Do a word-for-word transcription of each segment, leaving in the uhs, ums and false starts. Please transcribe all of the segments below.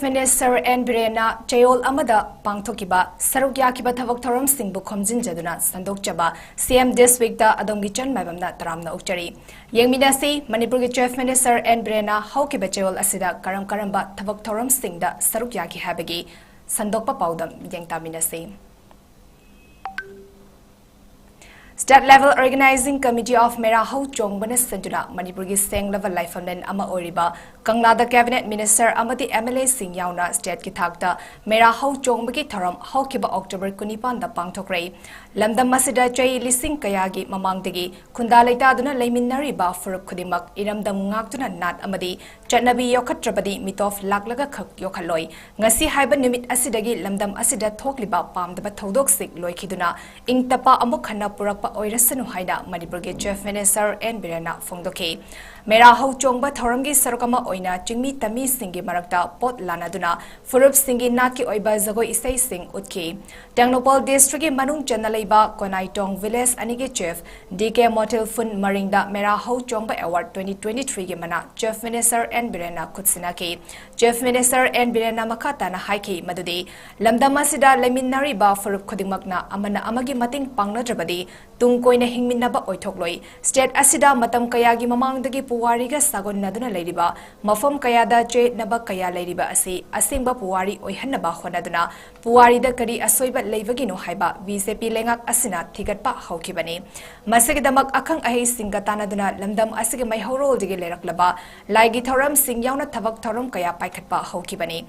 Minister N ꯕꯤꯔꯦꯟꯅ ꯆꯌꯣꯜ ꯑꯃꯗ ꯄꯥꯡꯊꯣꯛꯈꯤꯕ ꯁꯔꯨꯛ ꯌꯥꯈꯤꯕ ꯊꯕꯛ ꯊꯧꯔꯝꯁꯤꯡꯕꯨ ꯈꯣꯝꯖꯤꯟꯖꯗꯨꯅ ꯁꯟꯗꯣꯛꯆꯕ ꯁꯤ ꯑꯦꯝ ꯗꯤꯁ ꯋꯤꯛꯇ ꯑꯗꯣꯝꯒꯤ ꯆꯟ ꯃꯥꯏꯕꯝꯅ ꯇꯔꯥꯝꯅ ꯑꯣꯛꯆꯔꯤ꯫ ꯌꯦꯡꯃꯤꯟꯅꯁꯤ, ꯃꯅꯤꯄꯨꯔꯒꯤ ꯆꯤꯐ ꯃꯤꯅꯤꯁꯇꯔ ꯑꯦꯟ ꯕꯤꯔꯦꯟꯅ ꯍꯧꯈꯤꯕ ꯆꯌꯣꯜ ꯑꯁꯤꯗ ꯀꯔꯝ ꯀꯔꯝꯕ ꯊꯕꯛ ꯊꯧꯔꯝꯁꯤꯡꯗ ꯁꯔꯨꯛ ꯌꯥꯈꯤ ꯍꯥꯏꯕꯒꯤ ꯁꯟꯗꯣꯛꯄ ꯄꯥꯎꯗꯝ ꯌꯦꯡꯇꯥꯃꯤꯟꯅꯁꯤ꯫ State Level Organizing Committee of ꯃꯦꯔꯥ ꯍꯧ ꯆꯣꯡꯕꯅ ꯁꯤꯟꯗꯨꯅ ꯃꯅꯤꯄꯨꯔꯒꯤ ꯁꯦꯡꯂꯕ ꯂꯥꯏꯐꯝꯂꯦꯟ ꯑꯃ ꯑꯣꯏꯔꯤꯕ ꯀꯪꯂꯥꯗ ꯀꯦꯕꯤꯅꯦꯠ ꯃꯤꯅꯤꯁꯇꯔ ꯑꯃꯗꯤ ꯑꯦꯝ ꯑꯦꯜ ꯑꯦꯁꯤꯡ ꯌꯥꯎꯅ ꯁ꯭ꯇꯦꯠꯀꯤ ꯊꯥꯛꯇ ꯃꯦꯔꯥ ꯍꯧ ꯆꯣꯡꯕꯒꯤ ꯊꯧꯔꯝ ꯍꯧꯈꯤꯕ ꯑꯣꯛꯇꯣꯕꯔ ꯀꯨꯟꯅꯤꯄꯥꯟꯗ ꯄꯥꯡꯊꯣꯛꯈ꯭ꯔꯦ꯫ ꯂꯝꯗꯝ ꯑꯁꯤꯗ ꯆꯍꯤ ꯂꯤꯁꯤꯡ ꯀꯌꯥꯒꯤ ꯃꯃꯥꯡꯗꯒꯤ ꯈꯨꯟꯗꯥ ꯂꯩꯇꯥꯗꯨꯅ ꯂꯩꯃꯤꯟꯅꯔꯤꯕ ꯐꯨꯔꯨꯞ ꯈꯨꯗꯤꯡꯃꯛ ꯏꯔꯝꯗꯝ ꯉꯥꯛꯇꯨꯅ ꯅꯥꯠ ꯑꯃꯗꯤ ꯆꯠꯅꯕꯤ ꯌꯣꯛꯈꯠꯇ꯭ꯔꯕꯗꯤ ꯃꯤꯇꯣꯞ ꯂꯥꯛꯂꯒ ꯈꯛ ꯌꯣꯛꯈꯠꯂꯣꯏ꯫ ꯉꯁꯤ ꯍꯥꯏꯕ ꯅꯨꯃꯤꯠ ꯑꯁꯤꯗꯒꯤ ꯂꯝꯗꯝ ꯑꯁꯤꯗ ꯊꯣꯛꯂꯤꯕ ꯄꯥꯝꯗꯕ ꯊꯧꯗꯣꯛꯁꯤꯡ ꯂꯣꯏꯈꯤꯗꯨꯅ ꯏꯪ ꯇꯞꯄ ꯑꯃꯨꯛ ꯍꯟꯅ ꯄꯨꯔꯛꯄ ꯑꯣꯏꯔꯁꯅꯨ ꯍꯥꯏꯅ ꯃꯅꯤꯄꯨꯔꯒꯤ ꯆꯤꯐ ꯃꯤꯅꯤꯁꯇꯔ ꯑꯦꯟ ꯕꯤꯔꯦꯟꯅ ꯐꯣꯡꯗꯣꯛꯈꯤ꯫ ꯃꯦꯔꯥ ꯍꯧ ꯆꯣꯡꯕ ꯊꯧꯔꯝꯒꯤ ꯁꯔꯨꯛ ꯑꯃ ꯑꯣꯏꯅ ꯆꯤꯡꯃꯤ ꯇꯝꯃꯤꯁꯤꯡꯒꯤ ꯃꯔꯛꯇ ꯄꯣꯠ ꯂꯥꯟꯅꯗꯨꯅ ꯐꯨꯔꯨꯞꯁꯤꯡꯒꯤ ꯅꯥꯠꯀꯤ ꯑꯣꯏꯕ ꯖꯒꯣꯏ ꯏꯁꯩꯁꯤꯡ ꯎꯠꯈꯤ꯫ ꯇꯦꯡꯅꯧꯄꯜ ꯗꯤꯁꯇ꯭ꯔꯤꯛꯀꯤ ꯃꯅꯨꯡ ꯆꯟꯅ ꯂꯩꯕ ꯀꯣꯅꯥꯏꯇꯣꯡ ꯚꯤꯂꯦꯖ ꯑꯅꯤꯒꯤ ꯆꯤꯐ ꯗꯤ ꯀꯦ ꯃꯣꯊꯤꯜ ꯐꯨꯟ ꯃꯔꯤꯡꯗ ꯃꯦꯔꯥ ꯍꯧ ꯆꯣꯡꯕ ꯑꯦꯋꯥꯔꯗ twenty twenty-threeꯒꯤ ꯃꯅꯥ ꯆꯤꯐ ꯃꯤꯅꯤꯁꯇꯔ ꯑꯦꯟ ꯕꯤꯔꯦꯟꯅ ꯈꯨꯠꯁꯤꯟꯅꯈꯤ꯫ ꯆꯤꯐ ꯃꯤꯅꯤꯁꯇꯔ ꯑꯦꯟ ꯕꯤꯔꯦꯟꯅ ꯃꯈꯥ ꯇꯥꯅ ꯍꯥꯏꯈꯤ ꯃꯗꯨꯗꯤ ꯂꯝꯗꯝ ꯑꯁꯤꯗ ꯂꯩꯃꯤꯟꯅꯔꯤꯕ ꯐꯨꯔꯨꯞ ꯈꯨꯗꯤꯡꯃꯛꯅ ꯑꯃꯅ ꯑꯃꯒꯤ ꯃꯇꯦꯡ ꯄꯥꯡꯅꯗ꯭ꯔꯕꯗꯤ ꯇꯨꯡ ꯀꯣꯏꯅ ꯍꯤꯡꯃꯤꯟꯅꯕ ꯑꯣꯏꯊꯣꯛꯂꯣꯏ꯫ ꯁ꯭ꯇꯦꯠ ꯑꯁꯤꯗ ꯃꯇꯝ ꯀꯌꯥꯒꯤ ꯃꯃꯥꯡꯗꯒꯤ ꯄꯨꯋꯥꯔꯤꯒ ꯁꯥꯒꯣꯟꯅꯗꯨꯅ ꯂꯩꯔꯤꯕ ꯃꯐꯝ ꯀꯌꯥꯗ ꯆꯌꯦꯠꯅꯕ ꯀꯌꯥ ꯂꯩꯔꯤꯕ ꯑꯁꯤ ꯑꯁꯦꯡꯕ ꯄꯨꯋꯥꯔꯤ ꯑꯣꯏꯍꯟꯅꯕ ꯍꯣꯠꯅꯗꯨꯅ ꯄꯨꯋꯥꯔꯤꯗ ꯀꯔꯤ ꯑꯁꯣꯏꯕ ꯂꯩꯕꯒꯤꯅꯣ ꯍꯥꯏꯕ ꯕꯤ ꯖꯦ ꯄꯤ ꯂꯩꯉꯥꯛ ꯑꯁꯤꯅ ꯊꯤꯒꯠꯄ ꯍꯧꯈꯤꯕꯅꯤ꯫ ꯃꯁꯤꯒꯤꯗꯃꯛ ꯑꯈꯪ ꯑꯍꯩꯁꯤꯡꯒ ꯇꯥꯟꯅꯗꯨꯅ ꯂꯝꯗꯝ ꯑꯁꯤꯒꯤ ꯃꯩꯍꯧꯔꯣꯜꯗꯒꯤ ꯂꯩꯔꯛꯂꯕ ꯂꯥꯏꯒꯤ ꯊꯧꯔꯝꯁꯤꯡ ꯌꯥꯎꯅ ꯊꯕꯛ ꯊꯧꯔꯝ ꯀꯌꯥ ꯄꯥꯏꯈꯠꯄ ꯍꯧꯈꯤꯕꯅꯤ꯫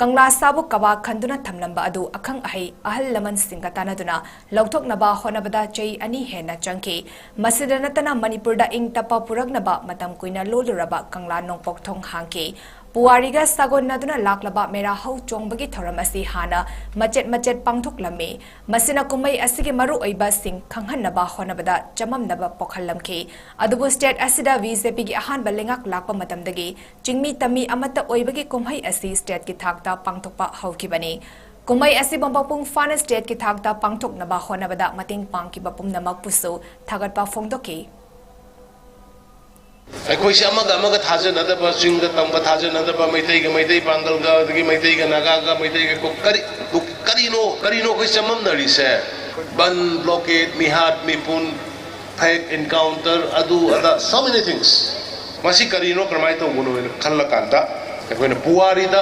ꯀꯪꯂꯥ ꯁꯥꯕꯨ ꯀꯕꯥ ꯈꯟꯗꯨꯅ ꯊꯝꯂꯝꯕ ꯑꯗꯨ ꯑꯈꯪ ꯑꯍꯩ ꯑꯍꯜ ꯂꯃꯟꯁꯤꯡꯒ ꯇꯥꯟꯅꯗꯨꯅ ꯂꯧꯊꯣꯛꯅꯕ ꯍꯣꯠꯅꯕꯗ ꯆꯍꯤ ꯑꯅꯤ ꯍꯦꯟꯅ ꯆꯪꯈꯤ꯫ ꯃꯁꯤꯗ ꯅꯠꯇꯅ ꯃꯅꯤꯄꯨꯔꯗ ꯏꯪ ꯇꯞꯄ ꯄꯨꯔꯛꯅꯕ ꯃꯇꯝ ꯀꯨꯏꯅ ꯂꯣꯜꯂꯨꯔꯕ ꯀꯪꯂꯥ ꯅꯣꯡꯄꯣꯛ ꯊꯣꯡ ꯍꯥꯡꯈꯤ꯫ ꯄꯨꯋꯥꯔꯤꯒ ꯁꯥꯒꯣꯟꯅꯗꯨꯅ ꯂꯥꯛꯂꯕ ꯃꯦꯔꯥ ꯍꯧ ꯆꯣꯡꯕꯒꯤ ꯊꯧꯔꯝ ꯑꯁꯤ ꯍꯥꯟꯅ ꯃꯆꯦꯠ ꯃꯆꯦꯠ ꯄꯥꯡꯊꯣꯛꯂꯝꯃꯤ꯫ ꯃꯁꯤꯅ ꯀꯨꯝꯍꯩ ꯑꯁꯤꯒꯤ ꯃꯔꯨꯑꯣꯏꯕꯁꯤꯡ ꯈꯪꯍꯟꯅꯕ ꯍꯣꯠꯅꯕꯗ ꯆꯃꯝꯅꯕ ꯄꯣꯛꯍꯜꯂꯝꯈꯤ꯫ ꯑꯗꯨꯕꯨ ꯁ꯭ꯇꯦꯠ ꯑꯁꯤꯗ ꯕꯤ ꯖꯦ ꯄꯤꯒꯤ ꯑꯍꯥꯟꯕ ꯂꯩꯉꯥꯛ ꯂꯥꯛꯄ ꯃꯇꯝꯗꯒꯤ ꯆꯤꯡꯃꯤ ꯇꯝꯃꯤ ꯑꯃꯠꯇ ꯑꯣꯏꯕꯒꯤ ꯀꯨꯝꯍꯩ ꯑꯁꯤ ꯁ꯭ꯇꯦꯠꯀꯤ ꯊꯥꯛꯇ ꯄꯥꯡꯊꯣꯛꯄ ꯍꯧꯈꯤꯕꯅꯤ꯫ ꯀꯨꯝꯍꯩ ꯑꯁꯤꯕꯨ ꯃꯄꯨꯡ ꯐꯥꯅ ꯁ꯭ꯇꯦꯠꯀꯤ ꯊꯥꯛꯇ ꯄꯥꯡꯊꯣꯛꯅꯕ ꯍꯣꯠꯅꯕꯗ ꯃꯇꯦꯡ ꯄꯥꯡꯈꯤꯕ ꯄꯨꯝꯅꯃꯛꯄꯨꯁꯨ ꯊꯥꯒꯠꯄ ꯐꯣꯡꯗꯣꯛꯈꯤ꯫ ꯑꯩꯈꯣꯏꯁꯦ ꯑꯃꯒ ꯑꯃꯒ ꯊꯥꯖꯅꯗꯕ, ꯆꯤꯡꯒ ꯇꯝꯒ ꯊꯥꯖꯅꯗꯕ, ꯃꯩꯇꯩꯒ ꯃꯩꯇꯩ ꯄꯥꯡꯒꯜꯒ, ꯑꯗꯒꯤ ꯃꯩꯇꯩꯒ ꯅꯥꯒꯥꯒ, ꯃꯩꯇꯩꯒ ꯀꯣ-, ꯀꯔꯤ, ꯀꯔꯤꯅꯣ, ꯀꯔꯤꯅꯣ ꯑꯩꯈꯣꯏ ꯆꯃꯝꯅꯔꯤꯁꯦ? ꯕꯟ, ꯕ꯭ꯂꯣꯀꯦꯠ, ꯃꯤꯍꯥꯠ, ꯃꯤꯄꯨꯟ, ꯐꯦꯛ ꯑꯦꯟꯀꯥꯎꯟꯇꯔ, ꯑꯗꯨ ꯑꯗꯥ, so many things꯫ ꯃꯁꯤ ꯀꯔꯤꯅꯣ, ꯀꯔꯝꯍꯥꯏꯅ ꯇꯧꯕꯅꯣ ꯍꯥꯏꯅ ꯈꯜꯂꯀꯥꯟꯗ, ꯑꯩꯈꯣꯏꯅ ꯄꯨꯋꯥꯔꯤꯗ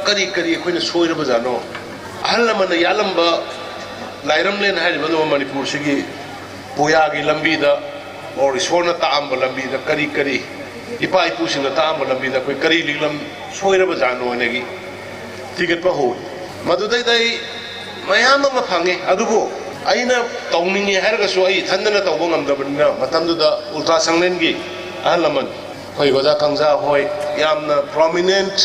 ꯀꯔꯤ ꯀꯔꯤ ꯑꯩꯈꯣꯏꯅ ꯁꯣꯏꯔꯕꯖꯥꯠꯅꯣ? ꯑꯍꯜ ꯂꯃꯟꯅ ꯌꯥꯜꯂꯝꯕ ꯂꯥꯏꯔꯝꯂꯦꯟ ꯍꯥꯏꯔꯤꯕ ꯑꯗꯨꯒ ꯃꯅꯤꯄꯨꯔꯁꯤꯒꯤ ꯄꯨꯌꯥꯒꯤ ꯂꯝꯕꯤꯗ, ꯑꯣꯔ ꯏꯁꯣꯔꯅ ꯇꯥꯛꯑꯝꯕ ꯂꯝꯕꯤꯗ ꯀꯔꯤ ꯀꯔꯤ, ꯏꯄꯥ ꯏꯄꯨꯁꯤꯡꯅ ꯇꯥꯛꯑꯝꯕ ꯂꯝꯕꯤꯗ ꯑꯩꯈꯣꯏ ꯀꯔꯤ ꯂꯤꯛꯂꯝ ꯁꯣꯏꯔꯕꯖꯥꯠꯅꯣ ꯍꯥꯏꯅꯒꯤ ꯊꯤꯒꯠꯄ ꯍꯧꯏ꯫ ꯃꯗꯨꯗꯩꯗ ꯑꯩ ꯃꯌꯥꯝ ꯑꯃ ꯐꯪꯉꯤ꯫ ꯑꯗꯨꯕꯨ ꯑꯩꯅ ꯇꯧꯅꯤꯡꯉꯤ ꯍꯥꯏꯔꯒꯁꯨ ꯑꯩ ꯏꯊꯟꯗꯅ ꯇꯧꯕ ꯉꯝꯗꯕꯅꯤꯅ, ꯃꯇꯝꯗꯨꯗ ꯎꯜꯇꯥ ꯁꯪꯂꯦꯟꯒꯤ ꯑꯍꯜ ꯂꯃꯟ, ꯑꯩꯈꯣꯏ ꯑꯣꯖꯥ ꯀꯪꯖꯥ ꯍꯣꯏ, ꯌꯥꯝꯅ prominent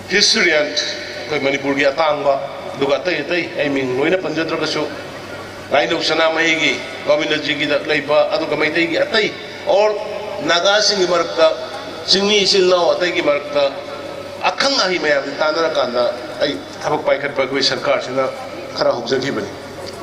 historian, ꯑꯩꯈꯣꯏ ꯃꯅꯤꯄꯨꯔꯒꯤ ꯑꯇꯥꯡꯕ, ꯑꯗꯨꯒ ꯑꯇꯩ ꯑꯇꯩ ꯑꯩ ꯃꯤꯡ ꯂꯣꯏꯅ ꯄꯟꯖꯗ꯭ꯔꯒꯁꯨ, ꯂꯥꯏꯅꯧ ꯁꯅꯥꯃꯍꯤꯒꯤ, ꯒꯣꯕꯤꯟꯗꯖꯤꯒꯤꯗ ꯂꯩꯕ, ꯑꯗꯨꯒ ꯃꯩꯇꯩꯒꯤ ꯑꯇꯩ, ꯑꯣꯔ ꯅꯥꯒꯥꯁꯤꯡꯒꯤ ꯃꯔꯛꯇ, ꯆꯤꯡꯃꯤ ꯏꯆꯤꯜ ꯏꯅꯥꯎ ꯑꯇꯩꯒꯤ ꯃꯔꯛꯇ ꯑꯈꯪ ꯑꯍꯩ ꯃꯌꯥꯝꯁꯤ ꯇꯥꯟꯅꯔꯀꯥꯟꯗ ꯑꯩ ꯊꯕꯛ ꯄꯥꯏꯈꯠꯄ ꯑꯩꯈꯣꯏ ꯁꯔꯀꯥꯔꯁꯤꯅ ꯈꯔ ꯍꯧꯖꯈꯤꯕꯅꯤ꯫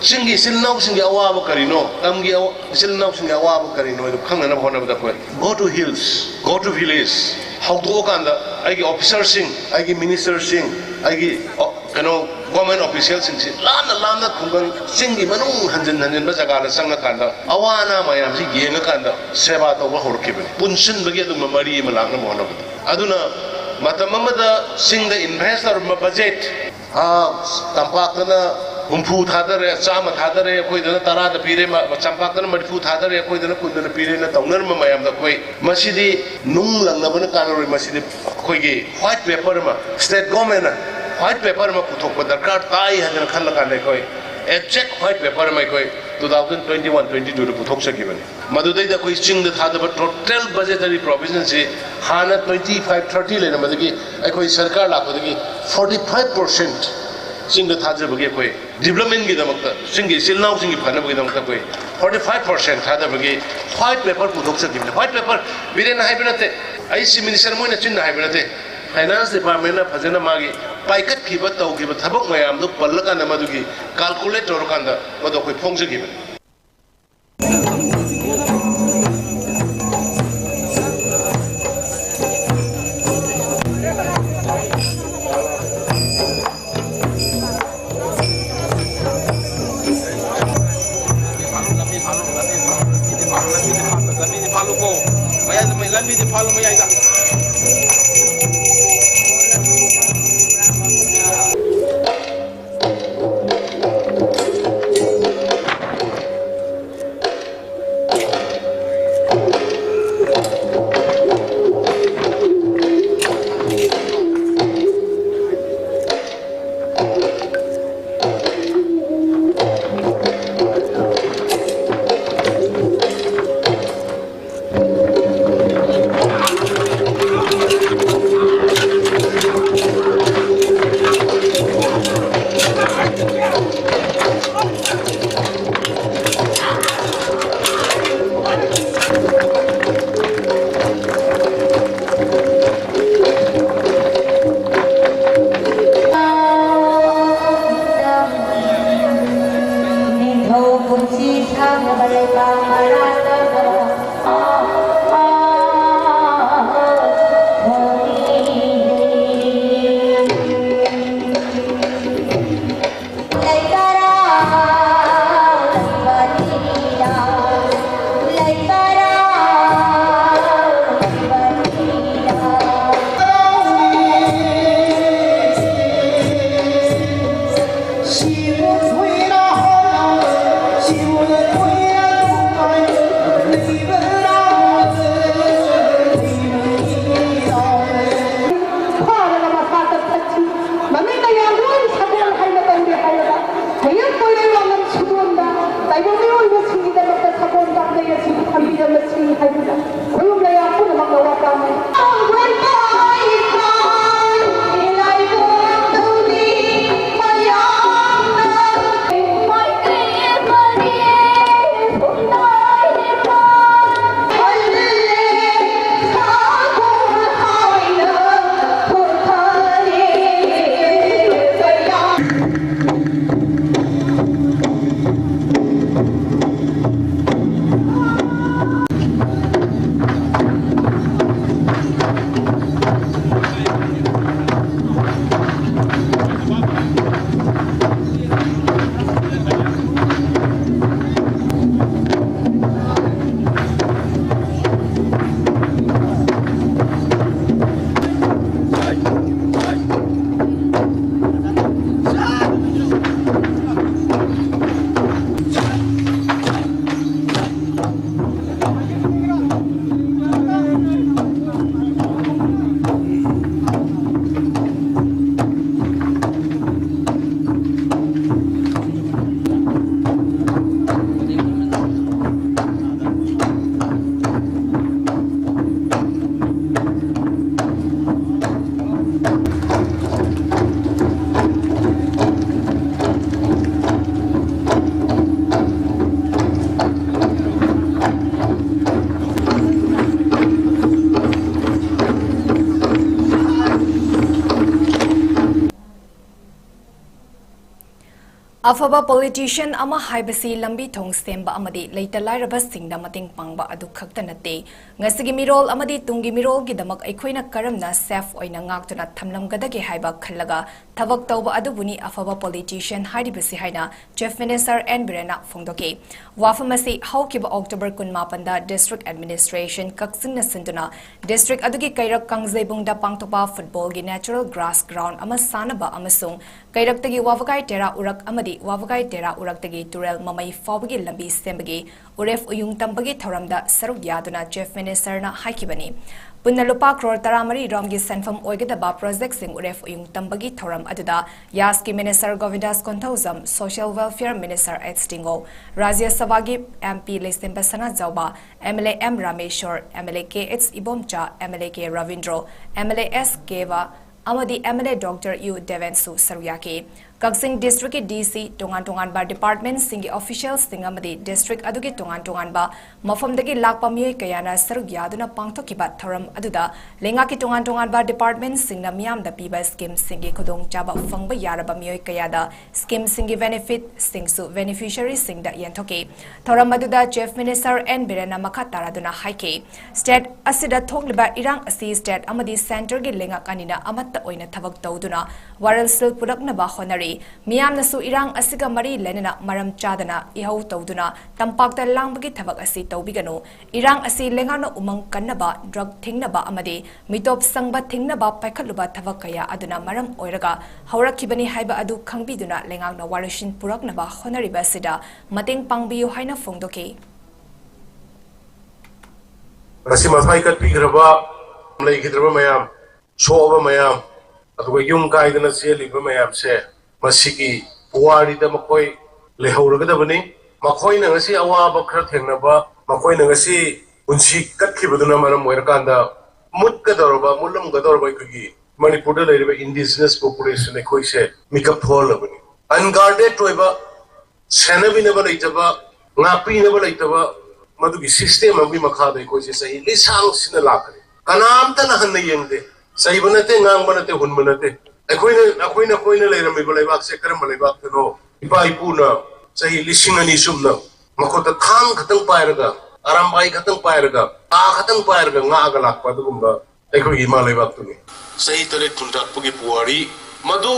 ꯆꯤꯡꯒꯤ ꯏꯆꯤꯜ ꯏꯅꯥꯎꯁꯤꯡꯒꯤ ꯑꯋꯥꯕ ꯀꯔꯤꯅꯣ, ꯇꯝꯒꯤ ꯑꯋꯥ-, ꯏꯆꯤꯜ ꯏꯅꯥꯎꯁꯤꯡꯒꯤ ꯑꯋꯥꯕ ꯀꯔꯤꯅꯣ ꯍꯥꯏꯗꯨ ꯈꯪꯅꯅꯕ ꯍꯣꯠꯅꯕꯗ ꯑꯩꯈꯣꯏ go to hills, go to village ꯍꯧꯗꯣꯛꯑꯀꯥꯟꯗ ꯑꯩꯒꯤ officerꯁꯤꯡ, ꯑꯩꯒꯤ ministerꯁꯤꯡ, ꯑꯩꯒꯤ, ꯑꯣ, ꯀꯩꯅꯣ, government officialꯁꯤꯡꯁꯤ ꯂꯥꯞꯅ ꯂꯥꯞꯅ ꯈꯨꯡꯒꯪ ꯆꯤꯡꯒꯤ ꯃꯅꯨꯡ ꯍꯟꯖꯤꯟ ꯍꯟꯖꯤꯟꯕ ꯖꯒꯥꯗ ꯆꯪꯉꯀꯥꯟꯗ ꯑꯋꯥ ꯑꯅꯥ ꯃꯌꯥꯝꯁꯤ ꯌꯦꯡꯉꯀꯥꯟꯗ ꯁꯦꯕꯥ ꯇꯧꯕ ꯍꯧꯔꯛꯈꯤꯕꯅꯤ꯫ ꯄꯨꯟꯁꯤꯟꯕꯒꯤ ꯑꯗꯨꯒꯨꯝꯕ ꯃꯔꯤ ꯑꯃ ꯂꯥꯛꯅꯕ ꯍꯣꯠꯅꯕꯗ꯫ ꯑꯗꯨꯅ ꯃꯇꯝ ꯑꯃꯗ ꯆꯤꯡꯗ invest ꯇꯧꯔꯝꯕ budget, ꯑꯥ, ꯇꯝꯄꯥꯛꯇꯅ ꯍꯨꯝꯐꯨ ꯊꯥꯗꯔꯦ, ꯆꯥꯝꯃ ꯊꯥꯗꯔꯦ, ꯑꯩꯈꯣꯏꯗꯅ ꯇꯔꯥꯗ ꯄꯤꯔꯦ, ꯃ-, ꯇꯝꯄꯥꯛꯇꯅ ꯃꯔꯤꯐꯨ ꯊꯥꯗꯔꯦ, ꯑꯩꯈꯣꯏꯗꯅ ꯀꯨꯟꯗꯅ ꯄꯤꯔꯦꯅ ꯇꯧꯅꯔꯝꯕ ꯃꯌꯥꯝꯗ ꯑꯩꯈꯣꯏ ꯃꯁꯤꯗꯤ ꯅꯨꯡ ꯂꯪꯅꯕꯅ ꯀꯥꯟꯅꯔꯣꯏ꯫ ꯃꯁꯤꯗꯤ ꯑꯩꯈꯣꯏꯒꯤ white paper ꯑꯃ, state governmentꯅ white paper ꯑꯃ ꯄꯨꯊꯣꯛꯄ ꯗꯔꯀꯥꯔ ꯇꯥꯏ ꯍꯥꯏꯗꯅ ꯈꯜꯂꯀꯥꯟꯗ ꯑꯩꯈꯣꯏ exact white paper ꯑꯃ ꯑꯩꯈꯣꯏ two thousand twenty one twenty twoꯗ ꯄꯨꯊꯣꯛꯆꯈꯤꯕꯅꯤ꯫ ꯃꯗꯨꯗꯩꯗ ꯑꯩꯈꯣꯏ ꯆꯤꯡꯗ ꯊꯥꯗꯕ total budgetary provisionꯁꯤ ꯍꯥꯟꯅ twenty five thirty ꯂꯩꯔꯝꯕꯗꯒꯤ, ꯑꯩꯈꯣꯏ ꯁꯔꯀꯥꯔ ꯂꯥꯛꯄꯗꯒꯤ forty five percent ꯆꯤꯡꯗ ꯊꯥꯖꯕꯒꯤ, ꯑꯩꯈꯣꯏ developmentꯒꯤꯗꯃꯛꯇ, ꯆꯤꯡꯒꯤ ꯏꯆꯤꯜ ꯏꯅꯥꯎꯁꯤꯡꯒꯤ ꯐꯅꯕꯒꯤꯗꯃꯛꯇ ꯑꯩꯈꯣꯏ forty five percent ꯊꯥꯗꯕꯒꯤ white paper ꯄꯨꯊꯣꯛꯆꯈꯤꯕꯅꯤ꯫ White paper ꯕꯤꯔꯦꯟꯅ ꯍꯥꯏꯕ ꯅꯠꯇꯦ, ꯑꯩ Chief Minister ꯃꯣꯏꯅ ꯆꯤꯟꯅ ꯍꯥꯏꯕ ꯅꯠꯇꯦ꯫ Finance Departmentꯅ ꯐꯖꯅ ꯃꯥꯒꯤ ꯄꯥꯏꯈꯠꯈꯤꯕ, ꯇꯧꯈꯤꯕ ꯊꯕꯛ ꯃꯌꯥꯝꯗꯨ ꯄꯜꯂꯀꯥꯟꯗ, ꯃꯗꯨꯒꯤ calculate ꯇꯧꯔꯀꯥꯟꯗ ꯃꯗꯨ ꯑꯩꯈꯣꯏ ꯐꯣꯡꯖꯈꯤꯕꯅꯤ꯫ ꯑꯐꯕ ꯄꯣꯂꯤꯇꯤꯁꯤꯌꯟ ꯑꯃ ꯍꯥꯏꯕꯁꯤ ꯂꯝꯕꯤ ꯊꯣꯡ ꯁꯦꯝꯕ ꯑꯃꯗꯤ ꯂꯩꯇ ꯂꯥꯏꯔꯕꯁꯤꯡꯗ ꯃꯇꯦꯡ ꯄꯥꯡꯕ ꯑꯗꯨ ꯈꯛꯇ ꯅꯠꯇꯦ꯫ ꯉꯁꯤꯒꯤ ꯃꯤꯔꯣꯜ ꯑꯃꯗꯤ ꯇꯨꯡꯒꯤ ꯃꯤꯔꯣꯜꯒꯤꯗꯃꯛ ꯑꯩꯈꯣꯏꯅ ꯀꯔꯝꯅ ꯁꯦꯐ ꯑꯣꯏꯅ ꯉꯥꯛꯇꯨꯅ ꯊꯝꯂꯝꯒꯗꯒꯦ ꯍꯥꯏꯕ ꯈꯜꯂꯒ ꯊꯕꯛ ꯇꯧꯕ ꯑꯗꯨꯕꯨꯅꯤ ꯑꯐꯕ ꯄꯣꯂꯤꯇꯤꯁꯤꯌꯟ ꯍꯥꯏꯔꯤꯕꯁꯤ ꯍꯥꯏꯅ ꯆꯤꯐ ꯃꯤꯅꯤꯁꯇꯔ ꯑꯦꯟ ꯕꯤꯔꯦꯟꯅ ꯐꯣꯡꯗꯣꯛꯈꯤ꯫ ꯋꯥꯐꯝ ꯑꯁꯤ ꯍꯧꯈꯤꯕ ꯑꯣꯛꯇꯣꯕꯔ ꯀꯨꯟꯃꯥꯄꯟꯗ ꯗꯤꯁꯇ꯭ꯔꯤꯛ ꯑꯦꯗꯃꯤꯅꯤꯁꯇ꯭ꯔꯦꯁꯟ ꯀꯛꯆꯤꯡꯅ ꯁꯤꯟꯗꯨꯅ ꯗꯤꯁꯇ꯭ꯔꯤꯛ ꯑꯗꯨꯒꯤ ꯀꯩꯔꯛ ꯀꯥꯡꯖꯩꯕꯨꯡꯗ ꯄꯥꯡꯊꯣꯛꯄ ꯐꯨꯠꯕꯣꯜꯒꯤ ꯅꯦꯆꯔꯦꯜ ꯒ꯭ꯔꯥꯁ ꯒ꯭ꯔꯥꯎꯟ ꯑꯃ ꯁꯥꯅꯕ ꯑꯃꯁꯨꯡ ꯀꯩꯔꯛꯇꯒꯤ ꯋꯥꯕꯒꯥꯏ ꯇꯦꯔꯥ ꯎꯔꯛ ꯑꯃꯗꯤ ꯋꯥꯕꯒꯥꯏ ꯇꯦꯔꯥ ꯎꯔꯛꯇꯒꯤ ꯇꯨꯔꯦꯜ ꯃꯃꯩ ꯐꯥꯎꯕꯒꯤ ꯂꯝꯕꯤ ꯁꯦꯝꯕꯒꯤ ꯎꯔꯦꯞ ꯎꯌꯨꯡ ꯇꯝꯕꯒꯤ ꯊꯧꯔꯝꯗ ꯁꯔꯨꯛ ꯌꯥꯗꯨꯅ ꯆꯤꯐ ꯃꯤꯅꯤꯁꯇꯔꯅ ꯍꯥꯏꯈꯤꯕꯅꯤ꯫ ꯄꯨꯟꯅ ꯂꯨꯄꯥ ꯀ꯭ꯔꯣꯔ ꯇꯔꯥꯃꯔꯤ ꯔꯣꯝꯒꯤ ꯁꯦꯟꯐꯝ ꯑꯣꯏꯒꯗꯕ ꯄ꯭ꯔꯣꯖꯦꯛꯁꯤꯡ ꯎꯔꯦꯞ ꯎꯌꯨꯡ ꯇꯝꯕꯒꯤ ꯊꯧꯔꯝ ꯑꯗꯨꯗ ꯌꯥꯁꯀꯤ minister Govindas Konthoujam, social welfare minister S Tingo, Rajya ꯁꯚꯥꯒꯤ M P Leishemba Sanajaoba, M L A M Rameshor, M L A K H Ibomcha, M L A K Rabindro, M L A S Keba ꯑꯃꯗꯤ M L A doctor Y ꯗꯦꯕꯦꯟꯁꯨ ꯁꯔꯨꯛ ꯌꯥꯈꯤ꯫ ꯀꯛꯆꯤꯡ ꯗꯤꯁꯇ꯭ꯔꯤꯛꯀꯤ ꯗꯤ ꯁꯤ, ꯇꯣꯉꯥꯟ ꯇꯣꯉꯥꯟꯕ ꯗꯤꯄꯥꯔꯠꯃꯦꯟꯠꯁꯤꯡꯒꯤ ꯑꯣꯐꯤꯁꯤꯌꯦꯜꯁꯤꯡ ꯑꯃꯗꯤ ꯗꯤꯁꯇ꯭ꯔꯤꯛ ꯑꯗꯨꯒꯤ ꯇꯣꯉꯥꯟ ꯇꯣꯉꯥꯟꯕ ꯃꯐꯝꯗꯒꯤ ꯂꯥꯛꯄ ꯃꯤꯑꯣꯏ ꯀꯌꯥꯅ ꯁꯔꯨꯛ ꯌꯥꯗꯨꯅ ꯄꯥꯡꯊꯣꯛꯈꯤꯕ ꯊꯧꯔꯝ ꯑꯗꯨꯗ ꯂꯩꯉꯥꯛꯀꯤ ꯇꯣꯉꯥꯟ ꯇꯣꯉꯥꯟꯕ ꯗꯤꯄꯥꯔꯠꯃꯦꯟꯠꯁꯤꯡꯅ ꯃꯤꯌꯥꯝꯗ ꯄꯤꯕ ꯁ꯭ꯀꯤꯝꯁꯤꯡꯒꯤ ꯈꯨꯗꯣꯡꯆꯥꯕ ꯐꯪꯕ ꯌꯥꯔꯕ ꯃꯤꯑꯣꯏ ꯀꯌꯥꯗ ꯁ꯭ꯀꯤꯝꯁꯤꯡꯒꯤ ꯕꯦꯅꯤꯐꯤꯠꯁꯤꯡꯁꯨ ꯕꯦꯅꯤꯐꯤꯁꯤꯌꯔꯤꯁꯤꯡꯗ ꯌꯦꯟꯊꯣꯛꯈꯤ꯫ ꯊꯧꯔꯝ ꯑꯗꯨꯗ ꯆꯤꯐ ꯃꯤꯅꯤꯁꯇꯔ ꯑꯦꯟ ꯕꯤꯔꯦꯟꯅ ꯃꯈꯥ ꯇꯥꯔꯗꯨꯅ ꯍꯥꯏꯈꯤ, ꯁ꯭ꯇꯦꯠ ꯑꯁꯤꯗ ꯊꯣꯛꯂꯤꯕ ꯏꯔꯥꯡ ꯑꯁꯤ ꯁ꯭ꯇꯦꯠ ꯑꯃꯗꯤ ꯁꯦꯟꯇꯔꯒꯤ ꯂꯩꯉꯥꯛ ꯑꯅꯤꯅ ꯑꯃꯠꯇ ꯑꯣꯏꯅ ꯊꯕꯛ ꯇꯧꯗꯨꯅ ꯋꯥꯔꯦꯜꯁꯤꯜ ꯄꯨꯔꯛꯅꯕ ꯍꯣꯠꯅꯔꯤ꯫ ꯃꯤꯌꯥꯝꯅꯁꯨ ꯏꯔꯥꯡ ꯑꯁꯤꯒ ꯃꯔꯤ ꯂꯩꯅꯅ ꯃꯔꯝ ꯆꯥꯗꯅ ꯏꯍꯧ ꯇꯧꯗꯨꯅ ꯇꯝꯄꯥꯛꯇ ꯂꯥꯡꯕꯒꯤ ꯊꯕꯛ ꯑꯁꯤ ꯇꯧꯕꯤꯒꯅꯨ꯫ ꯏꯔꯥꯡ ꯑꯁꯤ ꯂꯩꯉꯥꯛꯅ ꯎꯃꯪ ꯀꯟꯅꯕ, ꯗ꯭ꯔꯒ ꯊꯤꯡꯅꯕ ꯑꯃꯗꯤ ꯃꯤꯇꯣꯞ ꯁꯪꯕ ꯊꯤꯡꯅꯕ ꯄꯥꯏꯈꯠꯂꯨꯕ ꯊꯕꯛ ꯀꯌꯥ ꯑꯗꯨꯅ ꯃꯔꯝ ꯑꯣꯏꯔꯒ ꯍꯧꯔꯛꯈꯤꯕꯅꯤ ꯍꯥꯏꯕ ꯑꯗꯨ ꯈꯪꯕꯤꯗꯨꯅ ꯂꯩꯉꯥꯛꯅ ꯋꯥꯔꯣꯏꯁꯤꯟ ꯄꯨꯔꯛꯅꯕ ꯍꯣꯠꯅꯔꯤꯕ ꯑꯁꯤꯗ ꯃꯇꯦꯡ ꯄꯥꯡꯕꯤꯌꯨ ꯍꯥꯏꯅ ꯐꯣꯡꯗꯣꯛꯈꯤ꯫ ꯉꯁꯤ ꯃꯊ꯭ꯋꯥꯏ ꯀꯠꯄꯤꯈ꯭ꯔꯕ, ꯂꯩꯈꯤꯗ꯭ꯔꯕ ꯃꯌꯥꯝ, ꯁꯣꯛꯑꯕ ꯃꯌꯥꯝ, ꯑꯗꯨꯒ ꯌꯨꯝ ꯀꯥꯏꯗꯅ ꯆꯦꯜꯂꯤꯕ ꯃꯌꯥꯝꯁꯦ, ꯃꯁꯤꯒꯤ ꯄꯨꯋꯥꯔꯤꯗ ꯃꯈꯣꯏ ꯂꯩꯍꯧꯔꯒꯗꯕꯅꯤ꯫ ꯃꯈꯣꯏꯅ ꯉꯁꯤ ꯑꯋꯥꯕ ꯈꯔ ꯊꯦꯡꯅꯕ, ꯃꯈꯣꯏꯅ ꯉꯁꯤ ꯄꯨꯟꯁꯤ ꯀꯠꯈꯤꯕꯗꯨꯅ ꯃꯔꯝ ꯑꯣꯏꯔꯀꯥꯟꯗ ꯃꯨꯠꯀꯗꯧꯔꯕ, ꯃꯨꯠꯂꯝꯒꯗꯧꯔꯕ ꯑꯩꯈꯣꯏꯒꯤ ꯃꯅꯤꯄꯨꯔꯗ ꯂꯩꯔꯤꯕ indigenous population ꯑꯩꯈꯣꯏꯁꯦ ꯃꯤꯀꯞ ꯊꯣꯛꯍꯜꯂꯕꯅꯤ꯫ Unguarded ꯑꯣꯏꯕ, ꯁꯦꯟꯅꯕꯤꯅꯕ ꯂꯩꯇꯕ, ꯉꯥꯛꯄꯤꯅꯕ ꯂꯩꯇꯕ, ꯃꯗꯨꯒꯤ system ꯑꯃꯒꯤ ꯃꯈꯥꯗ ꯑꯩꯈꯣꯏꯁꯦ ꯆꯍꯤ ꯂꯤꯁꯥꯡꯁꯤꯟꯅ ꯂꯥꯛꯈ꯭ꯔꯦ꯫ ꯀꯅꯥꯝꯇꯅ ꯍꯟꯅ ꯌꯦꯡꯗꯦ, ꯆꯩꯕ ꯅꯠꯇꯦ, ꯉꯥꯡꯕ ꯅꯠꯇꯦ, ꯍꯨꯟꯕ ꯅꯠꯇꯦ꯫ ꯑꯩꯈꯣꯏꯅ, ꯑꯩꯈꯣꯏꯅ, ꯑꯩꯈꯣꯏꯅ ꯂꯩꯔꯝꯃꯤꯕ ꯂꯩꯕꯥꯛꯁꯦ ꯀꯔꯝꯕ ꯂꯩꯕꯥꯛꯇꯅꯣ? ꯏꯄꯥ ꯏꯄꯨꯅ ꯆꯍꯤ ꯂꯤꯁꯤꯡ ꯑꯅꯤ ꯆꯨꯞꯅ ꯃꯈꯨꯠꯇ ꯊꯥꯡ ꯈꯛꯇꯪ ꯄꯥꯏꯔꯒ, ꯑꯔꯥꯝꯕꯥꯏ ꯈꯛꯇꯪ ꯄꯥꯏꯔꯒ, ꯇꯥ ꯈꯛꯇꯪ ꯄꯥꯏꯔꯒ ꯉꯥꯛꯑꯒ ꯂꯥꯛꯄ ꯑꯗꯨꯒꯨꯝꯕ ꯑꯩꯈꯣꯏꯒꯤ ꯏꯃꯥ ꯂꯩꯕꯥꯛꯇꯨꯅꯤ꯫ ꯆꯍꯤ ꯇꯔꯦꯠ ꯈꯨꯟꯇꯥꯛꯄꯒꯤ ꯄꯨꯋꯥꯔꯤ ꯃꯗꯨ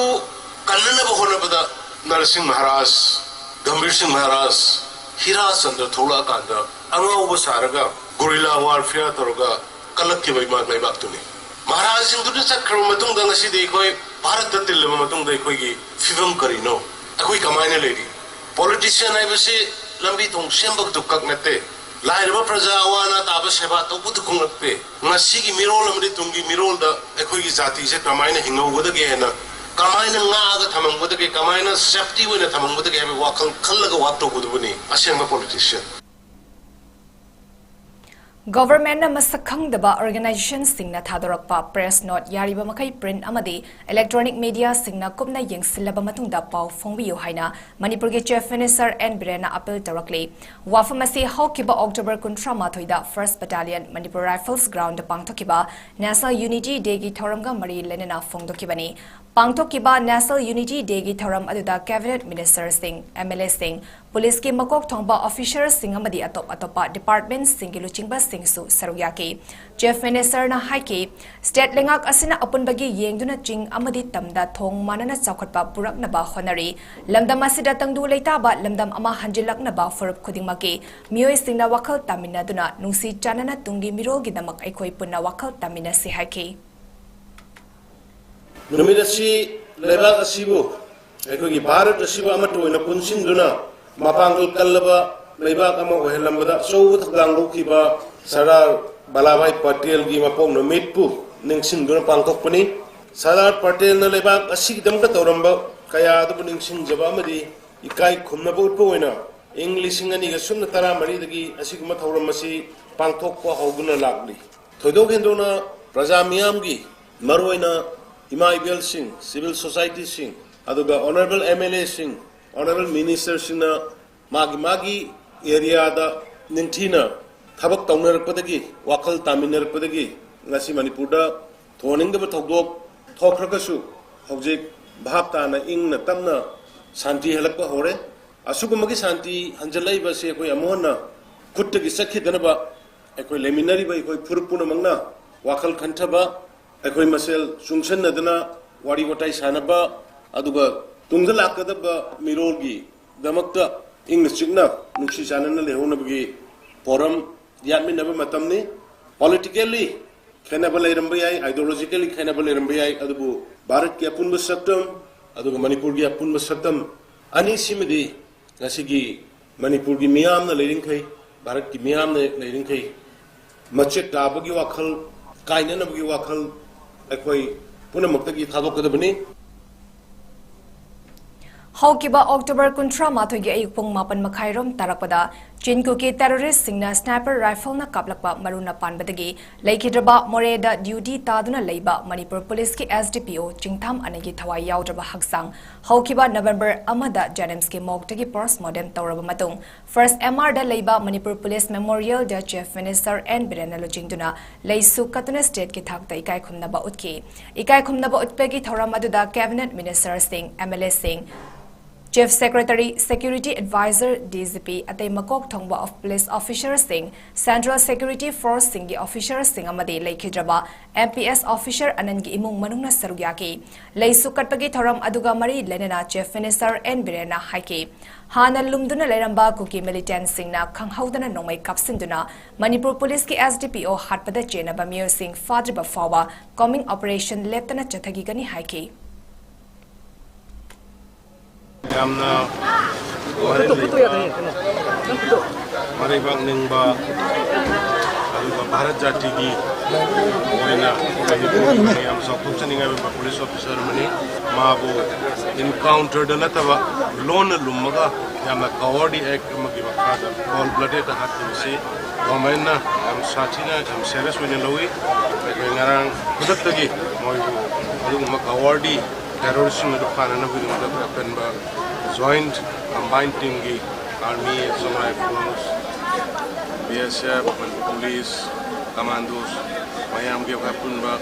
ꯀꯟꯅꯅꯕ ꯍꯣꯠꯅꯕꯗ ꯅꯔꯁꯤꯡ ꯃꯍꯥꯔꯥꯖ, ꯒꯝꯚꯤꯔ ꯁꯤꯡ ꯃꯍꯥꯔꯥꯖ, ꯍꯤꯔꯥ ꯆꯟꯗ꯭ꯔ ꯊꯣꯛꯂꯛꯑꯀꯥꯟꯗ ꯑꯉꯥꯎꯕ ꯁꯥꯔꯒ gorilla warfare ꯇꯧꯔꯒ ꯀꯜꯂꯛꯈꯤꯕ ꯏꯃꯥ ꯂꯩꯕꯥꯛꯇꯨꯅꯤ꯫ ꯃꯍꯥꯔꯥꯖꯁꯤꯡꯗꯨꯅ ꯆꯠꯈ꯭ꯔꯕ ꯃꯇꯨꯡꯗ ꯉꯁꯤꯗꯤ ꯑꯩꯈꯣꯏ ꯚꯥꯔꯠꯇ ꯇꯤꯜꯂꯕ ꯃꯇꯨꯡꯗ ꯑꯩꯈꯣꯏꯒꯤ ꯐꯤꯕꯝ ꯀꯔꯤꯅꯣ? ꯑꯩꯈꯣꯏ ꯀꯃꯥꯏꯅ ꯂꯩꯔꯤ? Politician ꯍꯥꯏꯕꯁꯤ ꯂꯝꯕꯤ ꯊꯣꯡ ꯁꯦꯝꯕꯗꯨ ꯈꯛ ꯅꯠꯇꯦ, ꯂꯥꯏꯔꯕ ꯄ꯭ꯔꯖꯥ ꯑꯋꯥ ꯑꯅꯥ ꯇꯥꯕ ꯁꯦꯕꯥ ꯇꯧꯕꯗꯨ ꯈꯛ ꯅꯠꯇꯦ꯫ ꯉꯁꯤꯒꯤ ꯃꯤꯔꯣꯜ ꯑꯃꯗꯤ ꯇꯨꯡꯒꯤ ꯃꯤꯔꯣꯜꯗ ꯑꯩꯈꯣꯏꯒꯤ ꯖꯥꯇꯤꯁꯦ ꯀꯃꯥꯏꯅ ꯍꯤꯡꯍꯧꯒꯗꯒꯦ ꯍꯥꯏꯅ, ꯀꯃꯥꯏꯅ ꯉꯥꯛꯑꯒ ꯊꯝꯍꯧꯒꯗꯒꯦ, ꯀꯃꯥꯏꯅ safety ꯑꯣꯏꯅ ꯊꯝꯍꯧꯒꯗꯒꯦ ꯍꯥꯏꯕ ꯋꯥꯈꯜ ꯈꯜꯂꯒ work ꯇꯧꯒꯗꯕꯅꯤ ꯑꯁꯦꯡꯕ politician꯫ Governmentꯅ ꯃꯁꯛ ꯈꯪꯗꯕ organizationꯁꯤꯡꯅ ꯊꯥꯗꯣꯔꯛꯄ press note ꯌꯥꯔꯤꯕ ꯃꯈꯩ print ꯑꯃꯗꯤ electronic mediaꯁꯤꯡꯅ ꯀꯨꯞꯅ ꯌꯦꯡꯁꯤꯜꯂꯕ ꯃꯇꯨꯡꯗ ꯄꯥꯎ ꯐꯣꯡꯕꯤꯌꯨ ꯍꯥꯏꯅ ꯃꯅꯤꯄꯨꯔꯒꯤ Chief Minister ꯑꯦꯟ ꯕꯤꯔꯦꯟꯅ appeal ꯇꯧꯔꯛꯂꯤ꯫ ꯋꯥꯐꯝ ꯑꯁꯤ ꯍꯧꯈꯤꯕ October ꯀꯨꯟꯊ꯭ꯔꯥ ꯃꯥꯊꯣꯏꯗ First Battalion Manipur Rifles groundꯗ ꯄꯥꯡꯊꯣꯛꯈꯤꯕ National Unity Dayꯒꯤ ꯊꯧꯔꯝꯒ ꯃꯔꯤ ꯂꯩꯅꯅ ꯐꯣꯡꯗꯣꯛꯈꯤꯕꯅꯤ꯫ ꯄꯥꯡꯊꯣꯛꯈꯤꯕ National Unity Dayꯒꯤ ꯊꯧꯔꯝ ꯑꯗꯨꯗ cabinet ministerꯁꯤꯡ, MLAꯁꯤꯡ, ꯄꯨꯂꯤꯁꯀꯤ ꯃꯀꯣꯛ ꯊꯣꯡꯕ officerꯁꯤꯡ ꯑꯃꯗꯤ ꯑꯇꯣꯞ ꯑꯇꯣꯞꯄ departmentꯁꯤꯡꯒꯤ ꯂꯨꯆꯤꯡꯕꯁꯤꯡꯁꯨ ꯁꯔꯨꯛ ꯌꯥꯈꯤ꯫ Chief Ministerꯅ ꯍꯥꯏꯈꯤ, state ꯂꯩꯉꯥꯛ ꯑꯁꯤꯅ ꯑꯄꯨꯟꯕꯒꯤ ꯌꯦꯡꯗꯨꯅ ꯆꯤꯡ ꯑꯃꯗꯤ ꯇꯝꯗ ꯊꯣꯡ ꯃꯥꯟꯅꯅ ꯆꯥꯎꯈꯠꯄ ꯄꯨꯔꯛꯅꯕ ꯍꯣꯠꯅꯔꯤ꯫ ꯂꯝꯗꯝ ꯑꯁꯤꯗ ꯇꯪꯗꯨ ꯂꯩꯇꯥꯕ ꯂꯝꯗꯝ ꯑꯃ ꯍꯟꯖꯤꯜꯂꯛꯅꯕ ꯐꯨꯔꯨꯞ ꯈꯨꯗꯤꯡꯃꯛꯀꯤ ꯃꯤꯑꯣꯏꯁꯤꯡꯅ ꯋꯥꯈꯜ ꯇꯥꯃꯤꯟꯅꯗꯨꯅ ꯅꯨꯡꯁꯤ ꯆꯥꯟꯅꯅ ꯇꯨꯡꯒꯤ ꯃꯤꯔꯣꯜꯒꯤꯗꯃꯛ ꯑꯩꯈꯣꯏ ꯄꯨꯟꯅ ꯋꯥꯈꯜ ꯇꯥꯃꯤꯟꯅꯁꯤ ꯍꯥꯏꯈꯤ꯫ ꯅꯨꯃꯤꯠ ꯑꯁꯤ ꯂꯩꯕꯥꯛ ꯑꯁꯤꯕꯨ, ꯑꯩꯈꯣꯏꯒꯤ ꯚꯥꯔꯠ ꯑꯁꯤꯕꯨ ꯑꯃꯠꯇ ꯑꯣꯏꯅ ꯄꯨꯟꯁꯤꯟꯗꯨꯅ ꯃꯄꯥꯡꯒꯜ ꯀꯜꯂꯕ ꯂꯩꯕꯥꯛ ꯑꯃ ꯑꯣꯏꯍꯜꯂꯝꯕꯗ ꯑꯆꯧꯕ ꯊꯧꯗꯥꯡ ꯂꯧꯈꯤꯕ ꯁꯔꯗꯥꯔ ꯚꯜꯂꯚꯚꯥꯏ ꯄꯇꯦꯜꯒꯤ ꯃꯄꯣꯛ ꯅꯨꯃꯤꯠꯄꯨ ꯅꯤꯡꯁꯤꯡꯗꯨꯅ ꯄꯥꯡꯊꯣꯛꯄꯅꯤ꯫ ꯁꯔꯗꯥꯔ ꯄꯇꯦꯜꯅ ꯂꯩꯕꯥꯛ ꯑꯁꯤꯒꯤꯗꯃꯛꯇ ꯇꯧꯔꯝꯕ ꯀꯌꯥ ꯑꯗꯨꯕꯨ ꯅꯤꯡꯁꯤꯡꯖꯕ ꯑꯃꯗꯤ ꯏꯀꯥꯏ ꯈꯨꯝꯅꯕ ꯎꯠꯄ ꯑꯣꯏꯅ ꯏꯪ ꯂꯤꯁꯤꯡ ꯑꯅꯤꯒ ꯁꯨꯞꯅ ꯇꯔꯥꯃꯔꯤꯗꯒꯤ ꯑꯁꯤꯒꯨꯝꯕ ꯊꯧꯔꯝ ꯑꯁꯤ ꯄꯥꯡꯊꯣꯛꯄ ꯍꯧꯗꯨꯅ ꯂꯥꯛꯂꯤ꯫ ꯊꯣꯏꯗꯣꯛ ꯍꯦꯟꯗꯣꯛꯅ ꯄ꯭ꯔꯖꯥ ꯃꯤꯌꯥꯝꯒꯤ, ꯃꯔꯨꯑꯣꯏꯅ ꯏꯃꯥ ꯏꯕꯦꯜꯁꯤꯡ, civil societyꯁꯤꯡ, ꯑꯗꯨꯒ honourable MLAꯁꯤꯡ, honourable ministerꯁꯤꯡꯅ ꯃꯥꯒꯤ ꯃꯥꯒꯤ areaꯗ ꯅꯤꯡꯊꯤꯅ ꯊꯕꯛ ꯇꯧꯅꯔꯛꯄꯗꯒꯤ, ꯋꯥꯈꯜ ꯇꯥꯃꯤꯟꯅꯔꯛꯄꯗꯒꯤ ꯉꯁꯤ ꯃꯅꯤꯄꯨꯔꯗ ꯊꯣꯛꯍꯟꯅꯤꯡꯗꯕ ꯊꯧꯗꯣꯛ ꯊꯣꯛꯈ꯭ꯔꯒꯁꯨ ꯍꯧꯖꯤꯛ ꯚꯥꯞ ꯇꯥꯅ ꯏꯪꯅ ꯇꯞꯅ ꯁꯥꯟꯇꯤ ꯍꯜꯂꯛꯄ ꯍꯧꯔꯦ꯫ ꯑꯁꯤꯒꯨꯝꯕꯒꯤ ꯁꯥꯟꯇꯤ ꯍꯟꯖꯜꯂꯛꯏꯕꯁꯦ ꯑꯩꯈꯣꯏ ꯑꯃꯨꯛ ꯍꯟꯅ ꯈꯨꯠꯇꯒꯤ ꯆꯠꯈꯤꯗꯅꯕ ꯑꯩꯈꯣꯏ ꯂꯩꯃꯤꯟꯅꯔꯤꯕ ꯑꯩꯈꯣꯏ ꯐꯨꯔꯨꯞ ꯄꯨꯝꯅꯃꯛꯅ ꯋꯥꯈꯜ ꯈꯟꯊꯕ, ꯑꯩꯈꯣꯏ ꯃꯁꯦꯜ ꯆꯨꯡꯁꯟꯅꯗꯅ ꯋꯥꯔꯤ ꯋꯥꯇꯥꯏ ꯁꯥꯟꯅꯕ, ꯑꯗꯨꯒ ꯇꯨꯡꯗ ꯂꯥꯛꯀꯗꯕ ꯃꯤꯔꯣꯜꯒꯤꯗꯃꯛꯇ ꯏꯪꯅ ꯆꯤꯛꯅ ꯅꯨꯡꯁꯤ ꯆꯥꯟꯅꯅ ꯂꯩꯍꯧꯅꯕꯒꯤ ꯄꯣꯔꯝ ꯌꯥꯠꯃꯤꯟꯅꯕ ꯃꯇꯝꯅꯤ꯫ Politically ꯈꯦꯠꯅꯕ ꯂꯩꯔꯝꯕ ꯌꯥꯏ, ideologically ꯈꯦꯠꯅꯕ ꯂꯩꯔꯝꯕ ꯌꯥꯏ, ꯑꯗꯨꯕꯨ ꯚꯥꯔꯠꯀꯤ ꯑꯄꯨꯟꯕ ꯁꯛꯇꯝ ꯑꯗꯨꯒ ꯃꯅꯤꯄꯨꯔꯒꯤ ꯑꯄꯨꯟꯕ ꯁꯛꯇꯝ ꯑꯅꯤꯁꯤꯃꯗꯤ ꯉꯁꯤꯒꯤ ꯃꯅꯤꯄꯨꯔꯒꯤ ꯃꯤꯌꯥꯝꯅ ꯂꯩꯔꯤꯡꯈꯩ, ꯚꯥꯔꯠꯀꯤ ꯃꯤꯌꯥꯝꯅ ꯂꯩꯔꯤꯡꯈꯩ, ꯃꯆꯦꯠ ꯇꯥꯕꯒꯤ ꯋꯥꯈꯜ, ꯀꯥꯏꯅꯅꯕꯒꯤ ꯋꯥꯈꯜ ꯑꯩꯈꯣꯏ ꯄꯨꯝꯅꯃꯛꯇꯒꯤ ꯊꯥꯗꯣꯛꯀꯗꯕꯅꯤ꯫ ꯍꯧꯈꯤꯕ ꯑꯣꯛꯇꯣꯕꯔ ꯀꯨꯟꯊ꯭ꯔꯥ ꯃꯥꯊꯣꯏꯒꯤ ꯑꯌꯨꯛ ꯄꯨꯡ ꯃꯥꯄꯟ ꯃꯈꯥꯏꯔꯣꯝ ꯇꯥꯔꯛꯄꯗ ꯆꯤꯟ ꯀꯨꯀꯤ ꯇꯦꯔꯣꯔꯤꯁꯁꯤꯡꯅ ꯁ꯭ꯅꯥꯏꯄꯔ ꯔꯥꯏꯐꯜꯅ ꯀꯥꯞꯂꯛꯄ ꯃꯔꯨꯅ ꯄꯥꯟꯕꯗꯒꯤ ꯂꯩꯈꯤꯗ꯭ꯔꯕ ꯃꯣꯔꯦꯗ ꯗ꯭ꯌꯨꯇꯤ ꯇꯥꯗꯨꯅ ꯂꯩꯕ ꯃꯅꯤꯄꯨꯔ ꯄꯨꯂꯤꯁꯀꯤ ꯑꯦꯁ ꯗꯤ ꯄꯤ ꯑꯣ ꯆꯤꯡꯊꯥꯝ ꯑꯅꯤꯒꯤ ꯊꯋꯥꯏ ꯌꯥꯎꯗ꯭ꯔꯕ ꯍꯛꯆꯥꯡ ꯍꯧꯈꯤꯕ ꯅꯕꯦꯝꯕꯔ ꯑꯃꯗ ꯖꯦꯅꯤꯝꯁꯀꯤ ꯃꯣꯔꯒꯇꯒꯤ ꯄꯣꯁꯃꯣꯔꯇꯦꯝ ꯇꯧꯔꯕ ꯃꯇꯨꯡ ꯐꯥꯔꯁ ꯑꯦꯝ ꯑꯥꯔꯗ ꯂꯩꯕ ꯃꯅꯤꯄꯨꯔ ꯄꯨꯂꯤꯁ ꯃꯦꯃꯣꯔꯤꯌꯦꯜꯗ ꯆꯤꯐ ꯃꯤꯅꯤꯁꯇꯔ ꯑꯦꯟ ꯕꯤꯔꯦꯟꯅ ꯂꯨꯆꯤꯡꯗꯨꯅ ꯂꯩꯁꯨ ꯀꯠꯇꯨꯅ ꯁ꯭ꯇꯦꯠꯀꯤ ꯊꯥꯛꯇ ꯏꯀꯥꯏ ꯈꯨꯝꯅꯕ ꯎꯠꯈꯤ꯫ ꯏꯀꯥꯏ ꯈꯨꯝꯅꯕ ꯎꯠꯄꯒꯤ ꯊꯧꯔꯝ ꯑꯗꯨꯗ ꯀꯦꯕꯤꯅꯦꯠ ꯃꯤꯅꯤꯁꯇꯔꯁꯤꯡ, ꯑꯦꯝ ꯑꯦꯜ ꯑꯦꯁꯤꯡ, chief secretary, security advisor, D G P, ꯑꯇꯩ ꯃꯀꯣꯛ ꯊꯣꯡꯕ ꯑꯣꯐ ꯄꯨꯂꯤꯁ ꯑꯣꯐꯤꯁꯔꯁꯤꯡ, ꯁꯦꯟꯇ꯭ꯔꯦꯜ ꯁꯦꯀ꯭ꯌꯨꯔꯤꯇꯤ ꯐꯣꯔꯁꯁꯤꯡꯒꯤ ꯑꯣꯐꯤꯁꯔꯁꯤꯡ ꯑꯃꯗꯤ ꯂꯩꯈꯤꯗ꯭ꯔꯕ ꯑꯦꯝ ꯄꯤ ꯑꯦꯁ ꯑꯣꯐꯤꯁꯔ ꯑꯅꯟꯒꯤ ꯏꯃꯨꯡ ꯃꯅꯨꯡꯅ ꯁꯔꯨꯛ ꯌꯥꯈꯤ꯫ ꯂꯩꯁꯨ ꯀꯠꯄꯒꯤ ꯊꯧꯔꯝ ꯑꯗꯨꯒ ꯃꯔꯤ ꯂꯩꯅꯅ ꯆꯤꯐ ꯃꯤꯅꯤꯁꯇꯔ ꯑꯦꯟ ꯕꯤꯔꯦꯟꯅ ꯍꯥꯏꯈꯤ, ꯍꯥꯟꯅ ꯂꯨꯝꯗꯨꯅ ꯂꯩꯔꯝꯕ ꯀꯨꯀꯤ ꯃꯤꯂꯤꯇꯦꯟꯠꯁꯤꯡꯅ ꯈꯪꯍꯧꯗꯅ ꯅꯣꯡꯃꯩ ꯀꯥꯞꯁꯤꯟꯗꯨꯅ ꯃꯅꯤꯄꯨꯔ ꯄꯨꯂꯤꯁꯀꯤ ꯑꯦꯁ ꯗꯤ ꯄꯤ ꯑꯣ ꯍꯥꯠꯄꯗ ꯆꯦꯟꯅꯕ ꯃꯤꯑꯣꯏꯁꯤꯡ ꯐꯥꯗ꯭ꯔꯤꯕ ꯐꯥꯎꯕ ꯀꯣꯝꯕꯤꯡ ꯑꯣꯄꯔꯦꯁꯟ ꯂꯦꯞꯇꯅ ꯆꯠꯊꯈꯤꯒꯅꯤ ꯍꯥꯏꯈꯤ꯫ ꯌꯥꯝꯅ ꯋꯥꯔꯦꯞ ꯂꯩꯕ, ꯃꯔꯩꯕꯥꯛ ꯅꯤꯡꯕ, ꯑꯗꯨꯒ ꯚꯥꯔꯠ ꯖꯥꯇꯤꯒꯤ ꯑꯣꯏꯅ ꯃꯅꯤꯄꯨꯔꯒꯤ ꯑꯣꯏꯅ ꯌꯥꯝ ꯆꯥꯎꯊꯣꯛꯆꯅꯤꯡꯉꯥꯏ ꯑꯣꯏꯕ ꯄꯨꯂꯤꯁ ꯑꯣꯐꯤꯁꯥꯔ ꯑꯃꯅꯤ꯫ ꯃꯥꯕꯨ ꯏꯟꯀꯥꯎꯟꯇꯔꯗ ꯅꯠꯇꯕ ꯂꯣꯟꯅ ꯂꯨꯝꯃꯒ ꯌꯥꯝꯅ ꯀꯋꯥꯔꯗꯤ ꯑꯦꯛ ꯑꯃꯒꯤ ꯃꯈꯥꯗ ꯀꯣꯜ ꯕ꯭ꯂꯗꯦꯗ ꯍꯥꯠꯈꯤꯕꯁꯤ ꯒꯣꯔꯃꯦꯟꯅ ꯌꯥꯝ ꯁꯥꯊꯤꯅ, ꯌꯥꯝ ꯁꯦꯔꯤꯌꯁ ꯑꯣꯏꯅ ꯂꯧꯏ꯫ ꯑꯩꯈꯣꯏ ꯉꯔꯥꯡ ꯈꯨꯗꯛꯇꯒꯤ ꯃꯣꯏꯕꯨ ꯑꯗꯨꯒꯨꯝꯕ ꯀꯋꯥꯔꯗꯤ ꯇꯦꯔꯣꯔꯤꯁꯁꯤꯡ ꯑꯗꯨ ꯐꯥꯅꯅꯕꯒꯤꯗꯃꯛꯇ ꯑꯩꯈꯣꯏ ꯑꯀꯟꯕ ꯖꯣꯏꯟꯠ ꯀꯝꯕꯥꯏꯟ ꯇꯤꯝꯒꯤ ꯑꯥꯔꯃꯤ, ꯑꯦꯁ ꯑꯦꯝ ꯑꯥꯏ ꯐꯣꯔꯁ, ꯕꯤ ꯑꯦꯁ ꯑꯦꯐ, ꯃꯅꯤꯄꯨꯔ ꯄꯨꯂꯤꯁ, ꯀꯃꯥꯟꯗꯣꯁ ꯃꯌꯥꯝꯒꯤ ꯑꯩꯈꯣꯏ ꯑꯄꯨꯟꯕ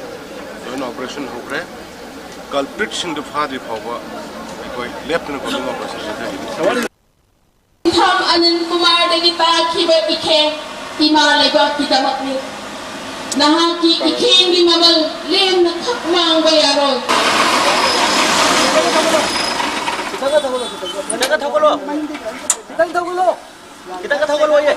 ꯖꯣꯏꯟꯠ ꯑꯣꯄꯔꯦꯁꯟ ꯍꯧꯈ꯭ꯔꯦ꯫ ꯀꯜꯄ꯭ꯔꯤꯠꯁꯤꯡꯗꯨ ꯐꯥꯗ꯭ꯔꯤ ꯐꯥꯎꯕ ꯂꯦꯞꯇꯅ ꯈꯣꯠꯇꯅ ꯑꯣꯄꯔꯦꯁꯟ ꯆꯠꯊꯈꯤꯅꯤ꯫ ꯊꯥꯡ ꯑꯅꯟ ꯀꯨꯃꯥꯔꯗꯒꯤ ꯇꯥꯈꯤꯕ ꯏꯈꯦꯡ ꯏꯃꯥ ꯂꯩꯕꯥꯛꯀꯤꯗꯃꯛꯅꯤ꯫ ꯅꯍꯥꯛꯀꯤ ꯏꯈꯦꯡꯒꯤ ꯃꯃꯜ ꯂꯦꯝꯅ ꯈꯛ ꯃꯥꯡꯕ ꯌꯥꯔꯣꯏ꯫ ꯈꯤꯇꯪꯒ ꯊꯧꯒꯠꯂꯣ꯫ ꯈꯤꯇꯪꯒ ꯊꯧꯒꯠꯂꯣ꯫ ꯈꯤꯇꯪꯒ ꯊꯧꯒꯠꯂꯣꯌꯦ꯫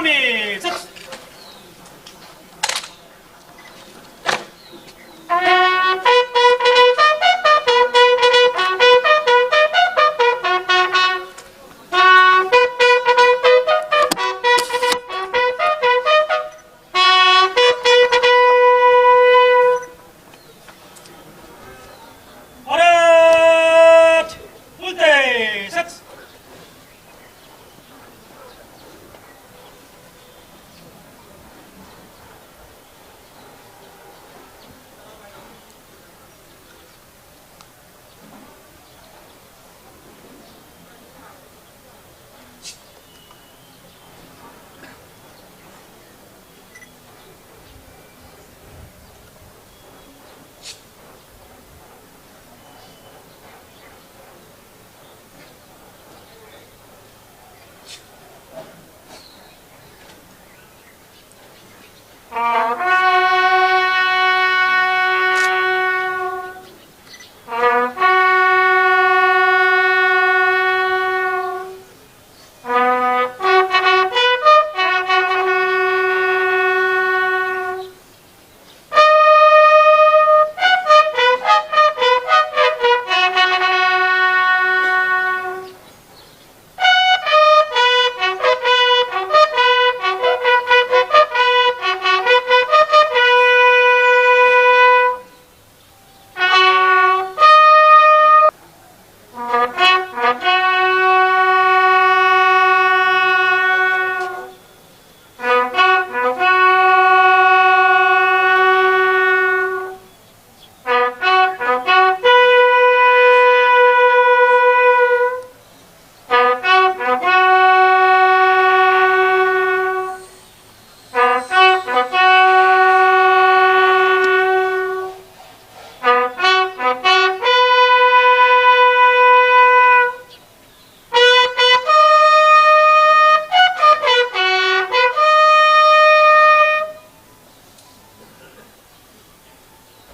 ꯆꯠ꯫ ꯐꯣꯔꯋꯥꯔꯗ! ꯐꯨꯜ ꯇꯩ! ꯁꯠ!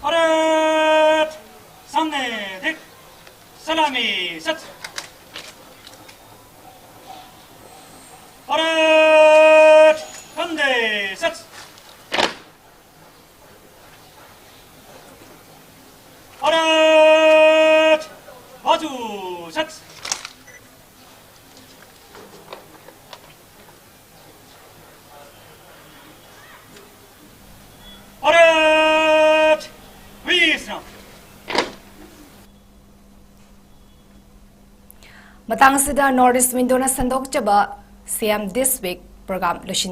ꯐꯣꯔꯋꯥꯔꯗ! ꯁꯝꯅ ꯗꯤꯛ! ꯁꯂꯥꯃꯤ! ꯁꯠ! ꯐꯣꯔꯋꯥꯔꯗ! ꯃꯇꯥꯡꯁꯤꯗ North East Window ꯅ ꯁꯟꯗꯣꯛꯆꯕ C M This Week program ꯂꯣꯏꯁꯤꯟ